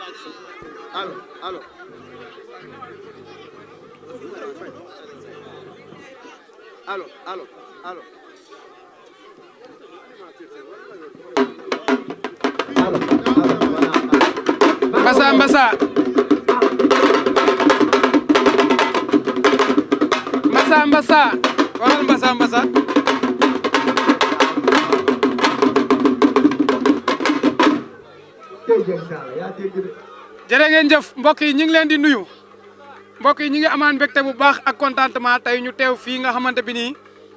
allo allo allo allo allo Mbassa Mbassa Mbassa Mbassa waxal Mbassa Mbassa jërë ngeen jëf mbokk yi ñu ngi leen di nuyu mbokk yi ñu ngi amaan mbégte bu baax ak contentement tey ñu teew fii nga xamante bi nii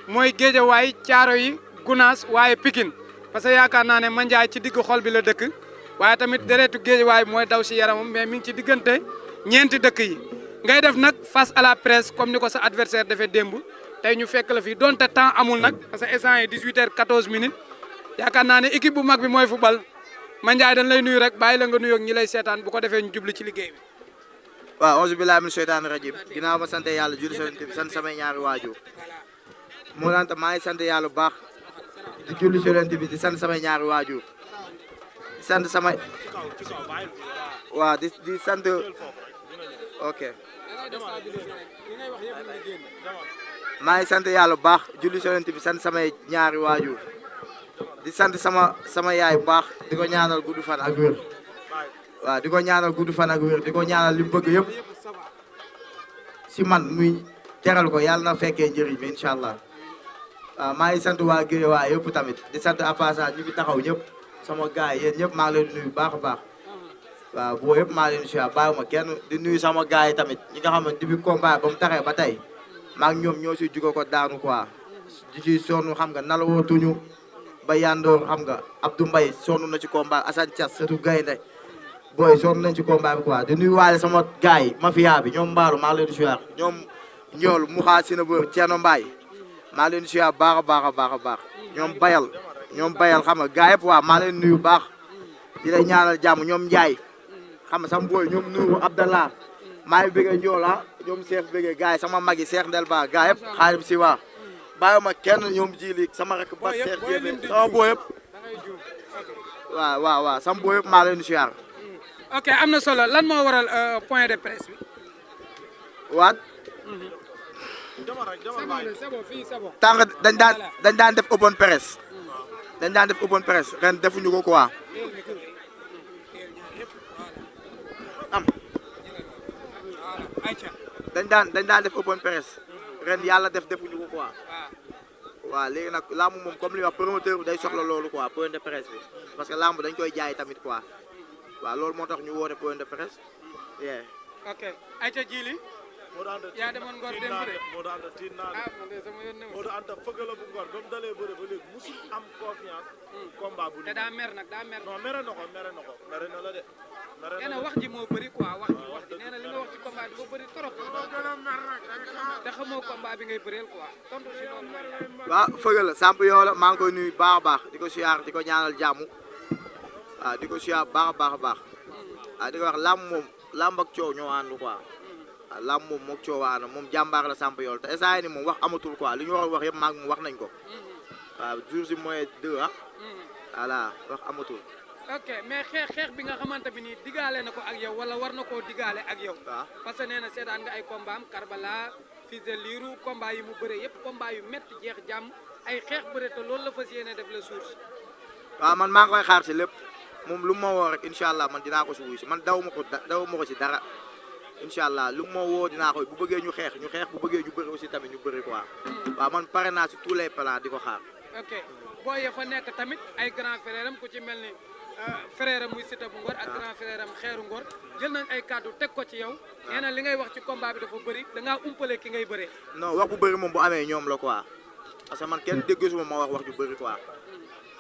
mooy Géejawaay Caaroy Gunaas waaye Pikine parce que yaakaar naa ne Mandiaye ci digg xol bi la dëkk waaye tamit deretu Géejawaay mooy daw si yaramam mais mi ngi ci diggante ñeenti dëkk yi ngay def nag face à la presse comme ni ko sa adversaire defee démb tey ñu fekk la fii donte temps amul nag parce que instant yi 18h14 minutes yaakaar naa ne équipe bu mag bi mooy football Mandiaye dañ lay nuyu rek bàyyi la nga nuyoog ñi lay seetaan bu ko defee ñu jublu ci liggéey bi. waaw auzu billaahi mina sheytaani rajiim ginnaaw ma sant yàlla julli ci sant samay ñaari waajur moo daan maa ngi sant yàlla bu baax di julli ci bi di sant samay ñaari waajur di sant sama waaw di sant ok maa ngi sant yàlla bu baax julli ci bi sant samay ñaari waajur di sant sama yaay bu baax di ko ñaanal gudd fan ak wér waaw di ko ñaanal gudd fan ak wér di ko ñaanal li mu bëgg yëpp si man muy teral ko yàlla na fekkee njëriñ bi incha allah waaw maa ngi sant waa Guédiawaye yëpp tamit di sant à passage ñu fi taxaw ñëpp sama gars yi yéen ñëpp maa ngi leen di nuyu baax a baax waaw boo yëpp maa ngi leen di nuyu bàyyiwuma kenn di nuyu sama gars yi tamit ñi nga xam ne depuis combat ba mu taxee ba tey maa ngi ñoom ñoo si juga ko daanu quoi di ci sonn xam nga nalawootuñu ba yandoor xam nga Abdou Mbaye sonn na ci combat Assane Thiass surtout gaynde booy sonn nañ ci combat bi quoi di nuyu waale sama gars yi mafia bi ñoom mbaaru maa ngi leen di suyaar ñoom ñool Mouha Sinabër Thierno Mbaye maa ngi leen di suyaar baax a baax a baax a baax ñoom bayal xam nga gars yëpp waa maa leen nuyu baax di lay ñaanal jàmm ñoom Ndiaye xam nga sama booy ñoom Nourou Abdallah maa ngi bëggee Ndiola ñoom Cheikh bëggee gars yi sama mag yi Cheikh Ndel Ba gars yëpp xaarim si waa bàyyiwuma kenn ñoom jili sama rek ba Cheikh Diébé sama booy yëpp waaw sama booy yëpp maa leen di suyaar ok am na solo lan moo waral point de presse bi. waat. tànk dañ daan def open presse. dañ daan def open presse ren defuñu ko quoi. am. dañ daan def open presse. ren yàlla defuñu ko quoi. waaw léegi nag lamb moom comme li wax promoteur bi day soxla loolu quoi point de presse bi parce que lamb dañ koy jaay tamit quoi. waaw loolu moo tax ñu woote point de presse. ok ayca jili yaa demoon Ngor dem bëre moo daan da tiit naa moo daan anta fëgg la bu Ngor ba mu dalee bëre ba léegi musul am confiance combat bu te daa mer nag daa mer non mere na la de nee na wax ji moo bëri quoi wax ji nee na li nga wax ci combat bi dafa bëri trop te xamoo combat bi ngay bëreel quoi tontu si loolu waaw fëgg la samp yoo la maa ngi koy nuyu baax a baax di ko siyaar di ko ñaanal jàmm waaw di ko siyaar baax a baax a baax waaw di ko wax làmb ak coow ñoo ànd quoi waaw làmb moom mook coow ànd moom jàmbaar la samp yool te instant ni moom wax amatul quoi li ñu war a wax yëpp maag moom wax nañ ko waaw jour si mooy 2 ah voilà wax amatul ok mais xeex bi nga xamante bi nii digaale na ko ak yow wala war na koo digaale ak yow waaw parce que nee na seetaan nga ay combat am Karbala Fils de Lirou combat yi mu bëre yëpp combat yu métti jeex jàmm ay xeex bëre te loolu la fas yéene def la suur si waaw man maa ngi koy xaar si lépp moom lu ma woo rek incha allah man dinaa ko si wuyu si man daw ma ko si dara incha allah lu ma woo dinaa ko bu bëggee ñu xeex bu bëggee ñu bëri aussi tamit ñu bëri quoi waaw man pare naa si tous les plans di ko xaar. ok booy ya fa nekk tamit ay grand frère am ku ci mel ni frère am muy Siteu bu Ngor ak grand frère am Xeeru Ngor jël nañ ay kàddu teg ko ci yow. nee na li ngay wax ci combat bi dafa bëri da ngaa umpale ki ngay bëree. non wax bu bëri moom bu amee ñoom la quoi parce que man kenn déggu ma wax ju bëri quoi.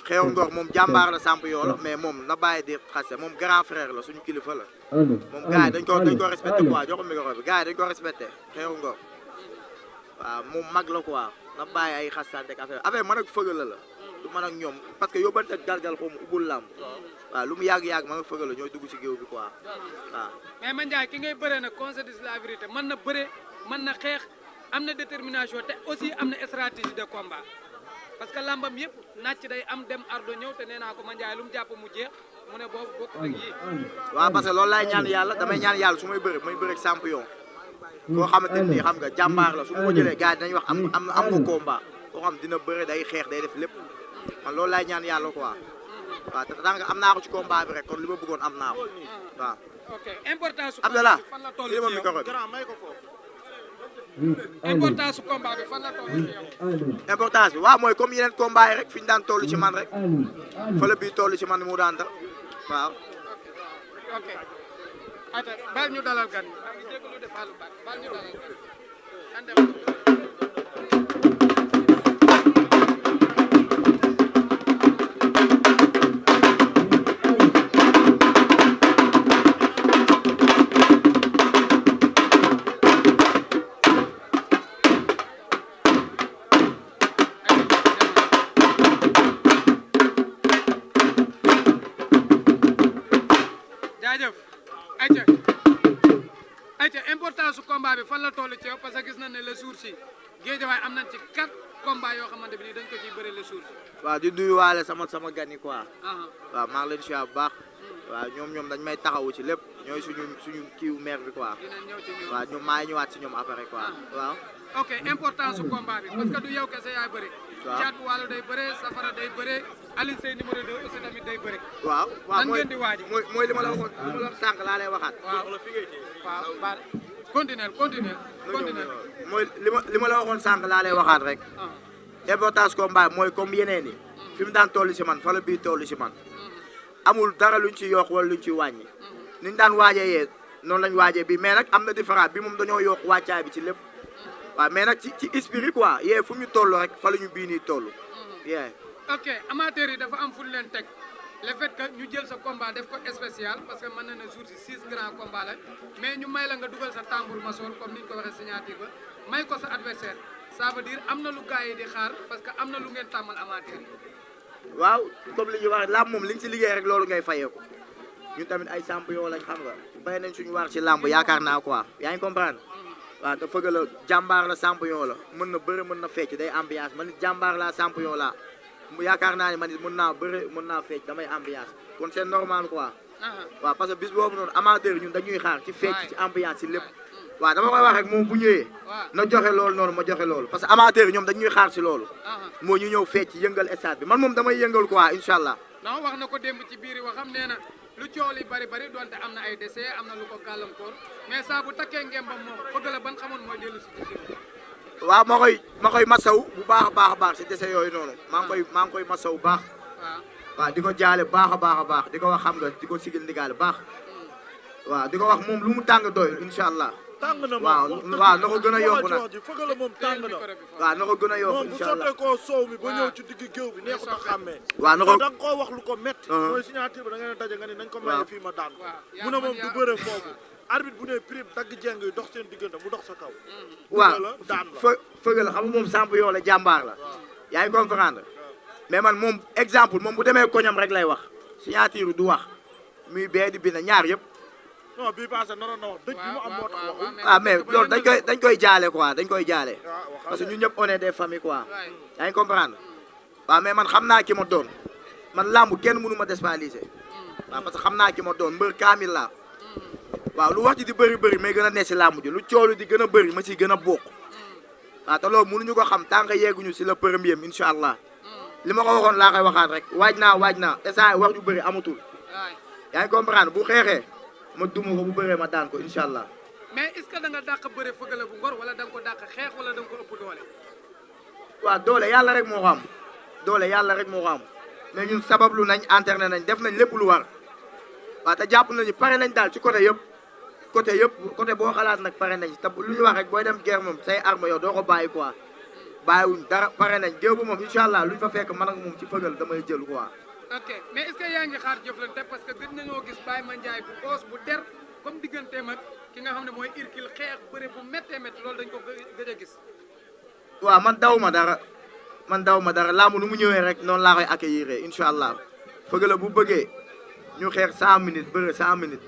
Xeeru Ngor moom jàmbaar la samp yoo la mais moom na bàyyi di xase moom grand frère la suñu kilifa la. moom gars yi dañ ko respecté quoi jox ko micro bi gars yi dañ ko respecté Xeeru Ngor waaw moom mag la quoi na bàyyi ay xasante ak affaire man ak fëgg la du man ak ñoom parce que yóbbante galgal xaw ma ubbul làmb waaw lu mu yàgg-yàgg man ak fëgg la ñooy dugg ci géew bi quoi waaw. mais Mandiaye ki ngay bëree nag qu'on se dise la vérité mën na bëre mën na xeex am na détermination te aussi am na stratégie de combat parce que làmbam yëpp nàcc day am dem ardo ñëw te nee naa ko Mandiaye lu mu jàpp mu jeex mu ne boobu bokk ak yii. waaw parce que loolu laay ñaan yàlla damay ñaan yàlla su may bëri may bëri champion koo xamante ni xam nga jàmbaar la su ma ko jëlee gars yi dañuy wax am nga combat koo xam dina bëri day xeex day def lépp man loolu laay ñaan yàlla quoi waaw te tant que am naa ko ci combat bi rek kon li ma bëggoon am naa ko waaw. ok importance su Abdallah fan la toll li ma ci micro yow. bi grand may ko foofu. importance su combat bi fan la toll ci yow. importance bi waaw mooy comme yeneen combat yi rek fi ñu daan toll ci man rek fële bii toll ci man mu daan def waaw. ok ata baal ñu dalal gan ñi déglu de Fallou Ba baal ñu dalal gan an dem jaajëf ayca importance su combat bi fan la toll ci yow parce que gis nañ ne le jour si Guédiawaye am nañ ci 4 combats yoo xamante bi nii dañ ko ciy bëri le jour si. waaw di nuyuwaale sama gan yi quoi aha waaw maa ngi leen si bu baax waaw ñoom dañ may taxawu ci lépp ñooy suñu kiiwu maire bi quoi dinañ ñëw ci ñoom. waaw ñoom maa ngi ñëwaat si ñoom après quoi waaw. ok importance su combat bi parce que du yow kese yaay bëri. waaw Thiatou Walo day bëre Safara day bëre Alioune Seye numéro 2 aussi tamit day bëre. waaw waaw nan ngeen di waaj. mooy li ma la waxoon li ma la sànq laa lay waxaat. waaw waaw baal continuer mooy li ma la waxoon sànq laa lay waxaat rek. importance combat mooy comme yeneen yi fi mu daan toll si man fa la bii toll si man amul dara luñ ci yokk wala luñ ci wàññi niñ daan waajee yee noonu lañ waajee bi mais nag am na différence bi moom dañoo yokk wàccaay bi ci lépp waaw mais nag ci esprit quoi yee fu ñu toll rek fa la ñu bii nii toll yee. ok amateurs yi dafa am fu ñu leen teg le fait que ñu jël sa combat def ko spécial parce que mën na ne jour si 6 grands combats la mais ñu may la nga dugal sa tambour masoor comme ni ñu ko waxee signature ba may ko sa adversaire ça veut dire am na lu gars yi di xaar parce que am na lu ngeen tàmmal amateurs yi. waaw comme li ñuy wax làmb moom li nga si liggéey rek loolu ngay fayee ko ñun tamit ay champion lañ xam nga bay nañ suñu waar ci làmb yaakaar naa quoi yaa ngi comprendre waaw te fëgg la jàmbaar la champion la mën na bëre mën na fecc day ambiance man it jàmbaar laa champion laa mu yaakaar naa ne man it mën naa bëre mën naa fecc damay ambiance kon c'est normal quoi waaw parce que bis boobu noonu amateur ñun dañuy xaar ci fecc ci ambiance ci lépp waaw dama koy wax rek moom bu ñëwee na joxe loolu noonu ma joxe loolu parce que amateur ñoom dañuy xaar ci loolu moo ñu ñëw fecc yëngal stade bi man moom damay yëngal quoi incha allah. non wax na ko démb ci biir waxam nee na lu coow li bari bari donte am na ay décès am na lu ko gàllankoor mais saa bu takkee ngembam moom fëgg la ban xamoon mooy dellu si ci waaw ma koy masaw bu baax a baax si décès yooyu noonu maa ngi koy masaw bu baax waaw di ko jaale baax a baax di ko wax xam nga di ko sigil ndigaale baax waaw di ko wax moom lu mu tàng doyul incha allah. tàng na waaw na ko gën a yokku nag fëgg la moom tàng na waaw na ko gën a yokku moom bu incha allah sottee koo soow mi ba ñëw ci digg géew bi neexut a xàmmee waaw na ko da nga koo wax lu ko métti mooy signature bi da ngeen a daje nga ni nañ ko maye fii ma daan mu ne moom du bëre foofu arbitre bu ne prime dagg jeng yi dox seen diggante mu dox sa kaw waaw la daan la fëgg la xam nga moom champion la jàmbaar la yaa ngi comprendre mais man moom exemple moom bu demee koñam rek lay wax signature du wax muy bee di bind ñaar yëpp non bii passé naroon na wax dëj bi mu am moo tax waxul ah mais loolu dañ koy jaale quoi dañ koy jaale parce que ñun ñëpp on est des familles quoi yaa ngi comprendre waaw mais man xam naa ki ma doon man làmb kenn mënu ma déstabiliser waaw parce que xam naa ki ma doon mbër kaamil laa waaw lu wax ji di bëri may gën a ne si làmb ji lu coolu di gën a bëri ma si gën a bokk waaw te loolu mënuñu ko xam tant que yegguñu si le premier incha allah li ma ko waxoon laa koy waxaat rek waaj naa instant wax ju bëri amatul yaa ngi comprendre bu xeexee ma duma ko bu bëree ma daan ko incha allah. mais est-ce que da nga dàq bëre fëgale bu ngor wala da nga ko dàq xeex wala da nga ko ëpp doole. waaw doole yàlla rek moo ko am mais ñun sabablu nañ entraîné nañ def nañ lépp lu war waaw te jàpp nañu pare nañ daal ci côté yëpp côté boo xalaat nag pare nañ te lu ñu wax rek booy dem guerre moom say arme yow doo ko bàyyi quoi bàyyiwuñ dara pare nañ géew bu moom incha allah luñ fa fekk man ak moom ci fëgal damay jël quoi. ok mais est-ce que yaa ngi xaar jëflante parce que gën nañoo gis Baye Mandiaye bu xoos bu der comme digganteem ak ki nga xam ne mooy Hercule xeex bëre bu méttee métti loolu dañ ko gëj a gis. waaw man daw ma dara laamu nu mu ñëwee rek noonu laa koy accueillir incha allah fëgg la bu bëggee ñu xeex 100 minutes bëre 100 minutes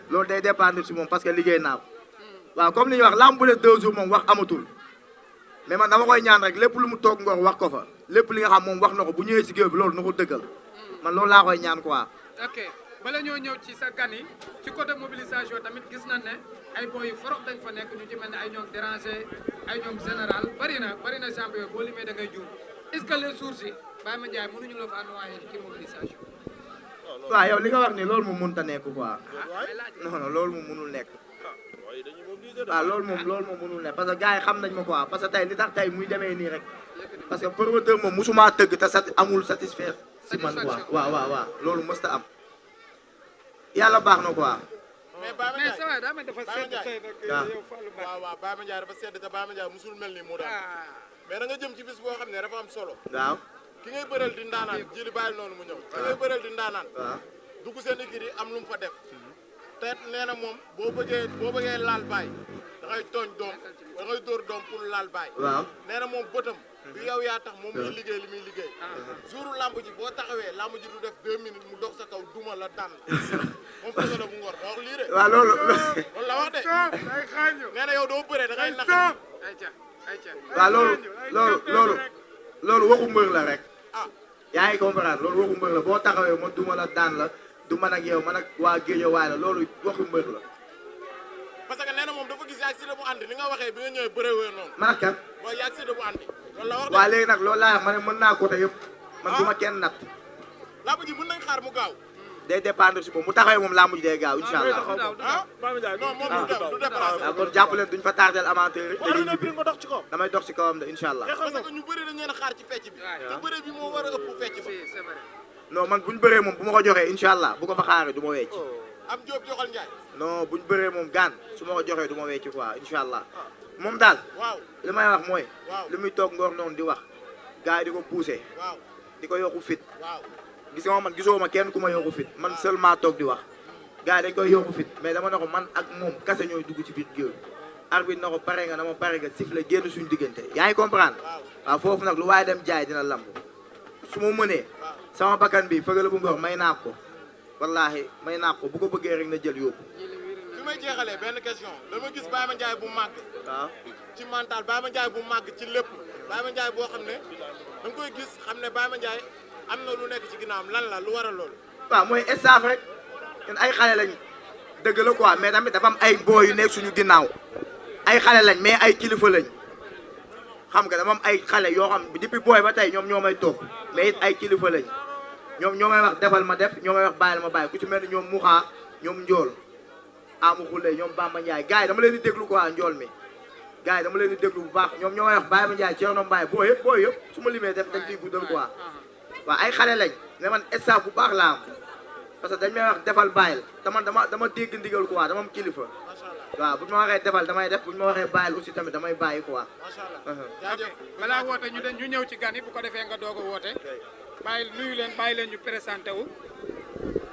loolu day dépendre si moom parce que liggéey naa ko waaw comme li ñuy wax laamu bu ne 2 jours moom wax amatul mais man dama koy ñaan rek lépp lu mu toog ngor wax ko fa lépp li nga xam moom wax na ko bu ñëwee si géew bi loolu na ko dëggal man loolu laa koy ñaan quoi ok bala ñoo ñëw ci sa gan yi ci côté mobilisation tamit gis nañ ne ay boy yu forox dañ fa nekk ñu ci mel ne ay ñoom déranger ay ñoom général bari na champion boo limee da ngay juum est-ce que les sources yi Baye Mandiaye mënuñu la fa noyé ci mobilisation. waaw yow li nga wax ni loolu moom mënut a nekk quoi non loolu moom mënul nekk waaw loolu moom mënul nekk parce que gars yi xam nañ ma quoi parce que tey li tax tey muy demee nii rek parce que promoteur moom musuma tëgg te amul satisfaire si man quoi waaw loolu mës ta am yàlla baax na quoi. mais Baye Mandiaye ça va daa mel dafa sedd tey nag yow Fallou Mbacké. waaw Baye Mandiaye dafa sedd te Baye Mandiaye musul mel nii mu daan mais da nga jëm ci bis boo xam ne dafa am solo. waaw ki ngay bëreel di ndaanaan jëli bàyyi noonu mu ñëw ki ngay bëreel di ndaanaan waaw dugg seen écurie yi am lu mu fa def te nee na moom boo bëggee laal baay da ngay tooñ doom da ngay dóor doom pour laal baay waaw nee na moom bëtam du yow yaa tax moom muy liggéey li muy liggéey jouru lamb ji boo taxawee lamb ji du def 2 minutes mu dox sa kaw duma la daan moom pëso la bu ngor wax lii de waaw loolu la wax de nee na yow doo bëree da ngay nax waaw loolu waxu mbër la rek yaa ngi comprendre loolu waxu mbër la boo taxawee ma duma la daan la du man ak yow man ak waa Guédiawaye la loolu waxu mbër la. parce que nee na moom dafa gis yaag Siteu bu andi li nga waxee bi nga ñëwee bëree noonu. man ak kan. waaw yaag Siteu bu andi. loolu la wax de waaw léegi nag loolu laa wax ma ne mën naa côté yëpp. man du ma kenn natt. làmb ji mën nañ xaar mu gaaw. day dépendre si moom mu taxawee moom làmb ji day gaaw incha allah. non moom du déplacé. waaw kon jàpp leen duñ fa tardel amateur yi. nga dox ci kaw. damay dox si kawam de incha allah. parce que ñu bëri dañ leen a xaar ci fecc bi. te bëri bi moo war a ëpp fecc ba. non man buñ bëree moom bu ma ko joxee incha allah bu ko fa xaaree du ma wecc. am Diop joxal Ndiaye. non buñ bëree moom gaan su ma ko joxee du ma wecc quoi incha allah moom daal. waaw li may wax mooy. waaw li muy toog ngoor noonu di wax. gars yi di ko poussé. waaw di ko yokku fit. waaw gis nga man gisoo ma kenn ku ma yokku fit man seulement toog di wax. gars yi dañ koy yokku fit mais dama ne ko man ak moom kase ñooy dugg ci biir géew. arbitre na ko pare nga dama pare nga siffle génn suñu diggante yaa ngi comprendre. waaw foofu nag lu waaye dem jaay dina lamb su ma mënee. sama bakkan bi fëgala bu ngox may naa ko. wallaahi may naa ko bu ko bëggee rek na jël yóbbu. fi may jeexalee benn question dama gis Baye Mandiaye bu màgg. waaw ci mental Baye Mandiaye bu màgg ci lépp Baye Mandiaye boo xam ne da nga koy gis xam ne Baye Mandiaye am na lu nekk ci ginnaawam lan la lu waral loolu. waaw mooy staff rek ñun ay xale lañ dëgg la quoi mais tamit dafa am ay booy yu nekk suñu ginnaaw ay xale lañ mais ay kilifa lañ xam nga dama am ay xale yoo xam depuis booy ba tey ñoom ñoo may toog mais it ay kilifa lañ ñoom ñoo may wax defal ma def ñoo may wax bàyyil ma bàyyi ku ci mel ni ñoom Mouxa ñoom Njool Amu Xule ñoom Bamba Ndiaye gars yi dama leen di déglu quoi Njool mi gars yi dama leen di déglu bu baax ñoom ñoo may wax Baye Mandiaye Thierno Mbaye booy yëpp su ma limee def dañ fiy guddal quoi waaw ay xale lañ mais man staff bu baax laa am parce que dañ may wax defal bàyyil te man dama dégg ndigal quoi dama am kilifa waaw bu ñu ma waxee defal damay def bu ñu ma waxee bàyyil aussi tamit damay bàyyi quoi. macha allah jaajëf balaa woote ñu ñëw ci gan yi bu ko defee nga doog a woote nuyu leen bàyyi leen ñu présenté wu.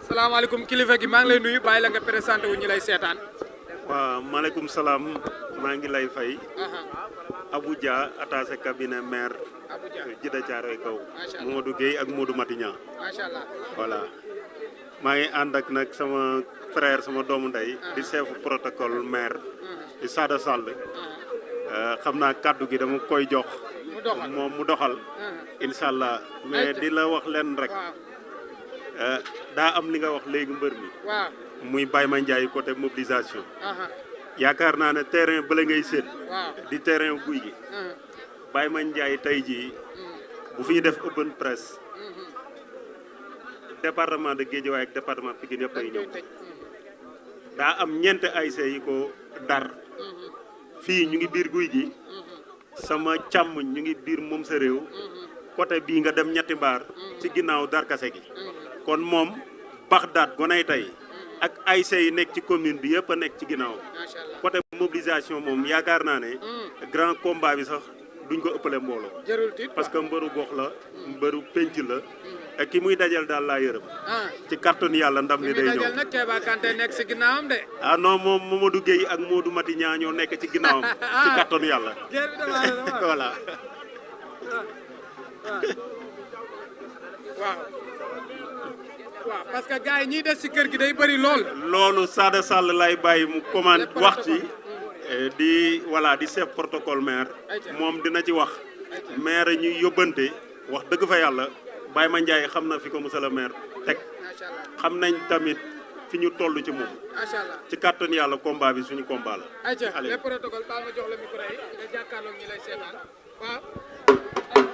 salaamaaleykum kilifa gi maa ngi lay nuyu bàyyi la nga présenté wu ñu lay seetaan. waaw maaleykum salaam maa ngi lay fay. Abuja attaché cabinet maire. Abuja Jidda Caaroy Kaw. macha allah Modou Guèye ak Modou Matignan. macha allah voilà maa ngi ànd ak nag sama frère sama doomu ndey. di chef protocole maire. di Sada Sall. xam naa kàddu gi dama koy jox. mu doxal moom mu doxal. incha allah mais di la wax leen rek. daa am li nga wax léegi mbër mi. waaw muy Baye Mandiaye côté mobilisation. yaakaar naa ne terrain bële ngay seet. di terrain guy gi. Baye Mandiaye tey jii bu fi ñu def open press département de Guédiawaye ak département Pikine yëpp ay ñëw. daa am ñeenti ASC yi ko dar. fii ñu ngi biir guy gi. sama càmm ñu ngi biir moom sa réew. côté bii nga dem ñetti mbaar. ci ginnaaw darkase gi. kon moom Baxdaat gonay tey. ak ASC yi nekk ci commune bi yëpp a nekk ci ginnaaw. côté mobilisation moom yaakaar naa ne. grand combat bi sax duñ ko ëppale mbooloo. parce que mbëru gox la. mbëru penc la. ak ki muy dajal daal laa yërëm. ci carton yàlla ndam li day ñëw. dajal nag Keba Kanté nekk si ginnaawam de. ah non moom Mamadou Guèye ak Modou Matignan ñoo nekk ci ginnaawam. ci carton yàlla. voilà. waaw. waaw parce que gars yi ñiy des ci kër gi day bëri lool. loolu Sada Sall lay bàyyi mu commande wax ci di chef protocole maire moom dina ci wax maire ñuy yóbbante wax dëgg fa yàlla Baye Mandiaye xam na fi ko monsieur le maire teg allah xam nañ tamit fi ñu toll ci moom macha allah. ci kàttan yàlla combat bi suñu combat la. ayca Allez. les protocoles baal ma jox la micro yi nga jàkkaarloog ñi lay seetaan waaw.